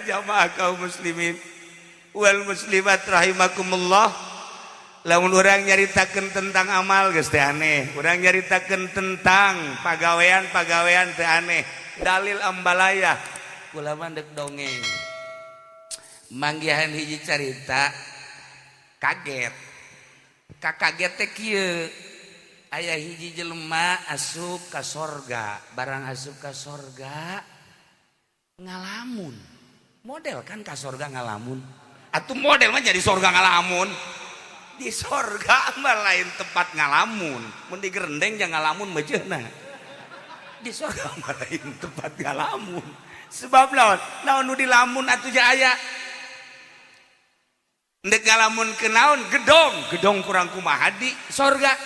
Para jamaah kaum muslimin wal muslimat rahimakumullah, lamun urang nyaritakeun tentang amal geus teh aneh, urang nyaritakeun tentang pagawean-pagawean teh aneh, dalil ambalaya. Kula mah deuk dongeng, manggihan hiji carita kaget. Kakaget teh kieu, aya hiji jelema asup ka sorga, barang asup ka sorga ngalamun. Model kan ka sorga ngalamun, atuh model mah jadi sorga ngalamun. Di sorga mah lain tempat ngalamun, mun digerendeng jangan ngalamun mejeuna. Di sorga mah lain tempat ngalamun, sebab naon? Naon nu dilamun atuh ja aya? Ndek ngalamun ke naon? Gedong, gedong kurang kumaha di sorga.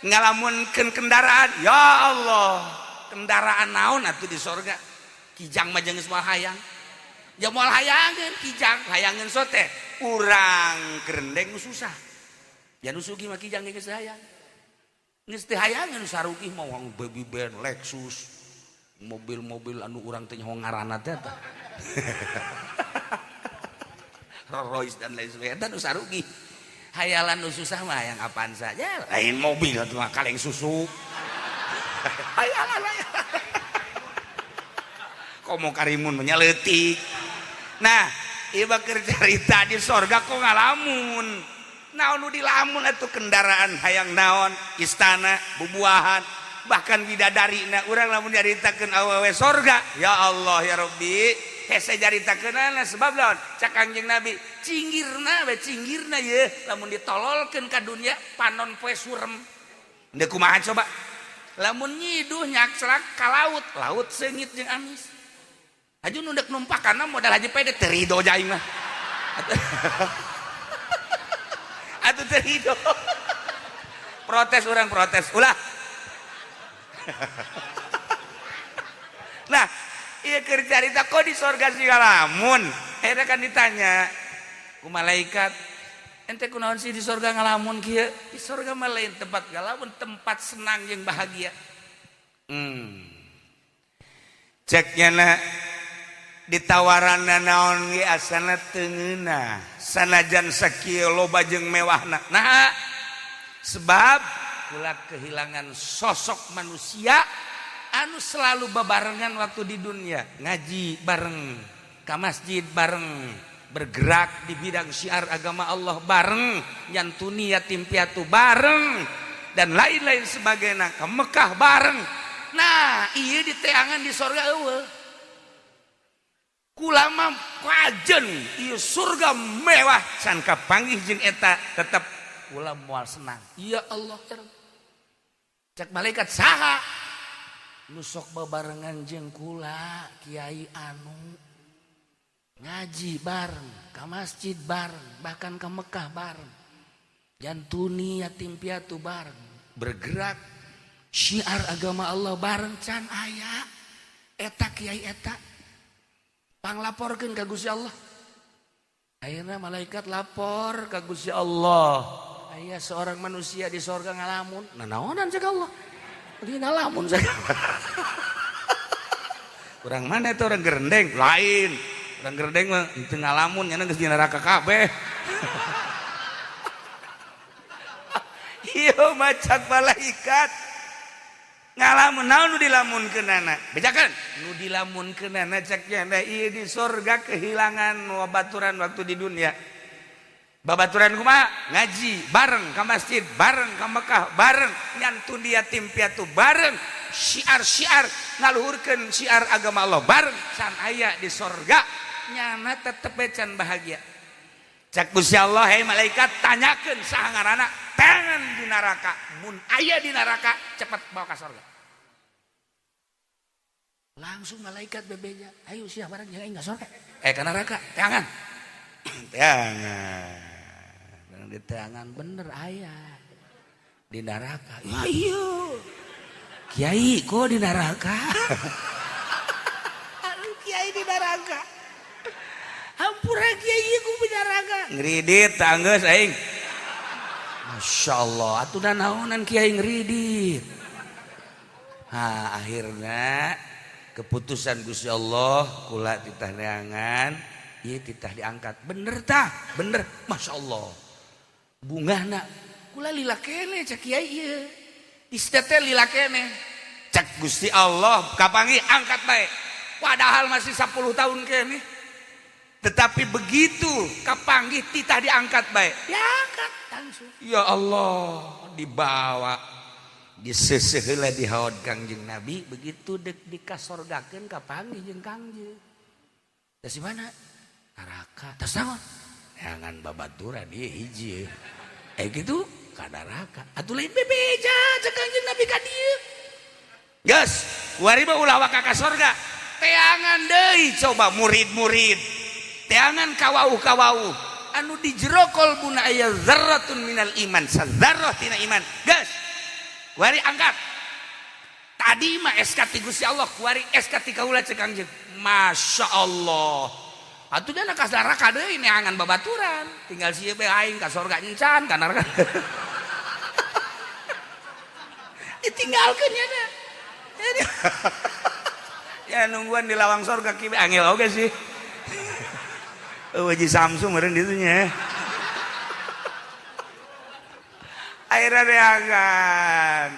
Ngalamunkeun kendaraan, ya Allah, kendaraan naon atuh di sorga? Kijang mah geus moal hayang, ya moal hayangeun kijang, hayangeun sote urang gerendeng nu susah. Ya nu sugih mah kijang geus hayang, geus teu hayangeun. Sarugih mah baby band, Lexus, mobil-mobil anu urang teh nyaho ngaranna teh tah, Rolls Royce dan lain sebagainya. Nu sarugih hayalan, nu susah mah hayang apaan saja, lain mobil atuh mah kaleng susu hayalan. Komo karimun mah leutik. Nah, ieu mah keur carita di sorga kok ngalamun. Naon nu dilamun atuh? Kendaraan hayang naon, istana, bubuahan, bahkan bidadari. Nah, urang lamun nyaritakeun awewe sorga, ya Allah ya Rabbi, hese nyaritakeunana. Sebab naon? Cak Kangjeng Nabi, cinggirna we, cinggirna ye lamun ditololkeun ka dunya panon poe surem. Ndek kumaha coba lamun nyiduh nyakslak ka laut, laut seungit jeung amis. Haju nu dek numpakana modal haji pede teu rido aing mah, atuh teu rido, protes orang, protes ulah. Nah, iya, keur carita kok di sorga sih ngalamun. Akhirnya kan ditanya ku malaikat, "Ente kunaon sih di sorga ngalamun kieu?" "Di sorga mah lain tempat ngalamun, tempat senang yang bahagia." Ceknya na ditawaran naon ge asana teu ngeunah, sanajan sakieu loba jeung mewahna. Nah, sebab kula kehilangan sosok manusia anu selalu babarengan waktu di dunia, ngaji bareng, ke masjid bareng, bergerak di bidang syiar agama Allah bareng, nyantuni yatim piatu bareng, dan lain-lain sebagainya, ke Mekah bareng. Nah, iya, diteangan di sorga eueuh. Kula mah kajen ieu surga mewah can kapanggih jeung eta, tetep kula moal senang. Ya Allah ya Rabb. Cek malaikat, "Saha nu sok babarengan jeung kula?" "Kiai anu ngaji bareng, ke masjid bareng, bahkan ke Mekah bareng, nyantuni yatim piatu bareng, bergerak syiar agama Allah bareng, can aya eta kiai eta. Panglaporkeun ka Gusti Allah." Akhirnya malaikat lapor ka Gusti Allah, aya seorang manusia di sorga ngalamun. Nah, naonan cek Allah? Dia ngalamun cek. Orang mana itu? Orang gerendeng lain. Orang gerendeng mah itu ngalamun nya geus di neraka kabeh. Ieu macak malaikat, ngalamun naon nu dilamunkeunana? Bejakeun nu dilamunkeunana. Cek nya, ieu di sorga kehilangan babaturan waktu di dunia. Babaturan kumaha? Ngaji bareng, ke masjid bareng, ke Mekah bareng, nyantun yatim piatu bareng, syiar-syiar ngaluhurkeun syiar agama Allah bareng, can aya di sorga. Nyana tetep can bahagia. Cek Gusti Allah, "Hei malaikat, tanyakeun saha ngaranna, tangan di neraka. Mun aya di neraka, cepat bawa ke sorga." Langsung malaikat bebeja, "Ayo sia bareng jeung aing ka sorga, eh ka neraka." Teangan, teangan di teangan, bener aya di neraka. "Ya iya, kiai kok di neraka? Aduh, kiai di neraka. Hampura kiai, ku di neraka." Ngeridit tanggeus aing. Masya Allah, atuh da naonan kiai ngeridit. Ha, akhirnya keputusan Gusti Allah, kula ditaneangan. Ieu titah diangkat. Bener tah? Bener. Masya Allah. Bungahna kula lila keneh cek kiai ieu. Istri teh lila keneh. Cek Gusti Allah kapanggih angkat bae. Padahal masih 10 tahun keneh. Tetapi begitu kapanggih titah diangkat bae. Diangkat langsung. Ya Allah, dibawa diseseh heula di haud Kangjeng Nabi, begitu dek dikasorgakeun kapanggih jeung Kangjeng. Tas di mana? Neraka. Tas naon? Neangan babaturan ieu hiji. Gitu ka neraka. Atuh lain bebeja cek Kangjeng Nabi ka dieu. Geus, kuari mah ulah waka ka sorga. Teangan deui coba murid-murid. Teangan kawauh-kawauh anu di jero kolbuna aya zarratun minal iman, sazarrah tina iman. Geus. Kuari angkat. Tadi mah SK ti Gusti Allah, kuari SK ti kaula cek Kangjeng. Masya Allah. Atuh dana ka neraka deui neangan babaturan. Tinggal sieu bae aing ka sorga encan ka neraka. Ditinggalkeun nya da. Ya nungguan di lawang sorga kieu angel oge sih. Eueuh ji Samsung meureun ditu nya. Akhirnya neangan.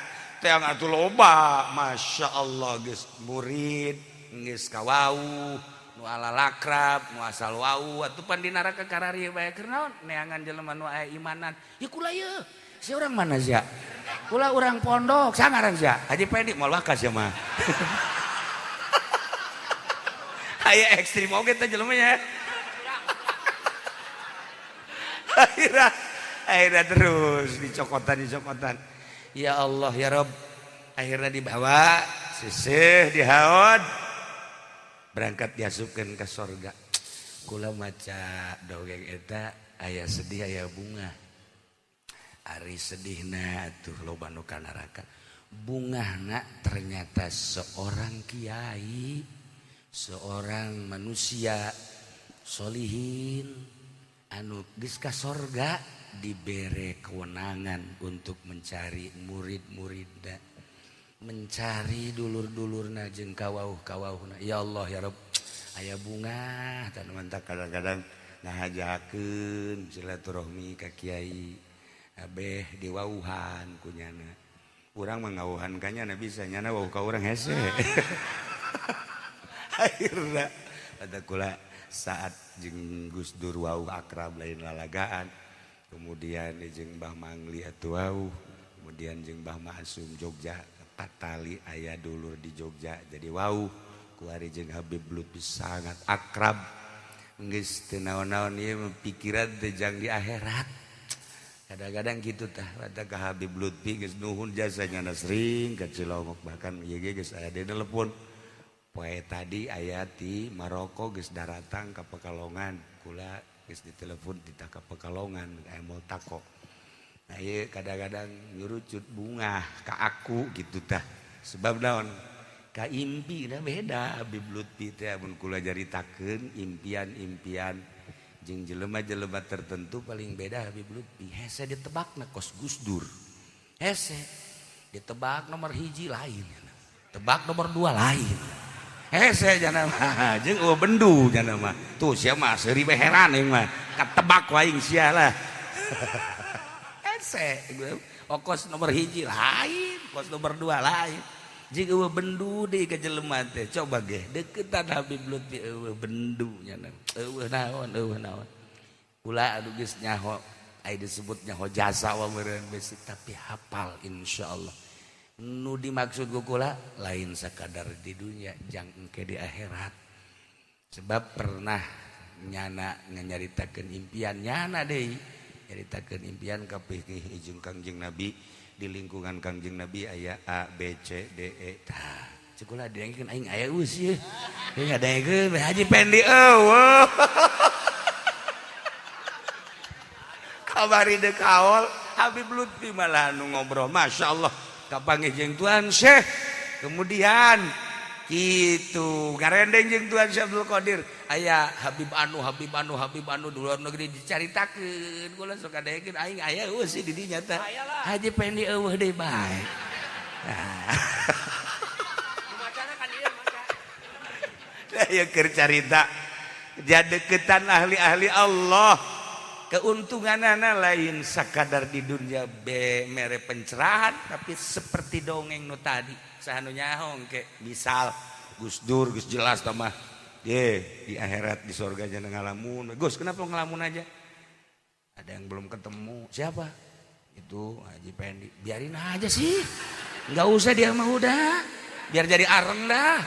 Teang atuh loba, Masya Allah geus murid, geus kawauh, nu ala lakrab, nu asal wau, atuh pan di neraka kararieu bae keur naon? Neangan jelema nu aya imanan. Ya kula ieu. Si urang mana sia? Kula urang pondok, sangaran sia. Haji Pendi moal wakas sia mah. Aya ekstrim oge teh jelema nya. Akhirnya terus dicokotan. Ya Allah ya Rob, akhirnya dibawa sisih dihaud berangkat diasupkeun ke sorga. Kula maca dongeng eta aya sedih aya bunga. Ari sedihna atuh loba nu ka neraka. Bungahna ternyata seorang kiai, seorang manusia solihin anu geus ka sorga dibere kewenangan untuk mencari murid-muridna, mencari dulur-dulurna jeung kawauh-kawauhna. Ya Allah ya Rabb, aya bunga tan mantak kadang-kadang ngahajakeun silaturahmi ka kiai abeh diwauhan kunyana. Urang mah ngawuhan ka nyana bisa nyana wauh ka urang hese. Akhirna pada kula saat jeung Gus Dur wauh akrab lain lalagaan. Kemudian jeung Mbah Mangli atuh wauh, kemudian jeung Mbah Ma'sum Jogja patali aya dulur di Jogja jadi wauh. Kuari jeung Habib Lutfi sangat akrab. Geus teu naon-naon ieu pikiran teh jang di akhirat. Kadang-kadang kitu tah pada ka Habib Lutfi geus nuhun jasanya na sering ka Cilongok, bahkan ieu ge geus aya di telepon. Poe tadi aya ti Maroko geus daratang ka Pekalongan, kula geus ditelepon titah ka Pekalongan aya multaqo. Nah ieu kadang-kadang nyurucut bunga ka aku gitu tah. Sebab naon? Ka impina beda Habib Lutfi teh amun kula caritakeun impian-impian jeung jelema-jelema tertentu paling beda Habib Lutfi. Hese ditebakna kos Gus Dur. Hese ditebak nomor hiji lain, tebak nomor 2 lain. Hese jana mah jeung eueuh bendu jana mah. Tuh sia mah seuri we heran aing mah. Katebak waing sia lah. Hese okos nomor hiji lain, kos nomor 2 lain. Jeung eueuh bendu deui ka jelema teh. Coba ge deukeutan Habib Lutfi eueuh bendu nya. Eueuh naon, eueuh naon. Kula anu geus nyaho ai disebut nyaho jasa wa meureun besi tapi hafal insyaallah. Nu dimaksud ku kula lain sakadar di dunia jang engke di akhirat. Sebab pernah nyana nyaritakeun impian nyana deui, nyaritakeun impian ka pihih jeung Kangjeng Nabi di lingkungan Kangjeng Nabi aya A B C D E. Tah, cek kula diengkeun aing aya geus ieu. Ieu ngadengekeun Haji Pendi eueuh. Kabari deuk kaol Habib Lutfi malah nu ngobrol. Masya Allah. Kapanggih jeung Tuan Syekh. Kemudian gitu ngarendeng jeung Tuan Syekh Abdul Qadir aya Habib anu Habib anu Habib anu di luar negeri dicaritakeun kula sok kadengekeun aing aya eueuh sih di dinya teh. Haji Pendi eueuh deui bae. Nah. Macana kan ieu maca. Ieu keur carita. Jadeketan ahli-ahli Allah, keuntungan anak lain sakadar di dunia be mere pencerahan, tapi seperti dongeng nu tadi, saha nu nyaho ke misal Gus Dur geus jelas mah ye di akhirat di surga jangan ngalamun. Gus, kenapa ngalamun aja? Ada yang belum ketemu. Siapa itu? Haji Pendi. Biarin aja sih, nggak usah, dia mah udah biar jadi areng dah.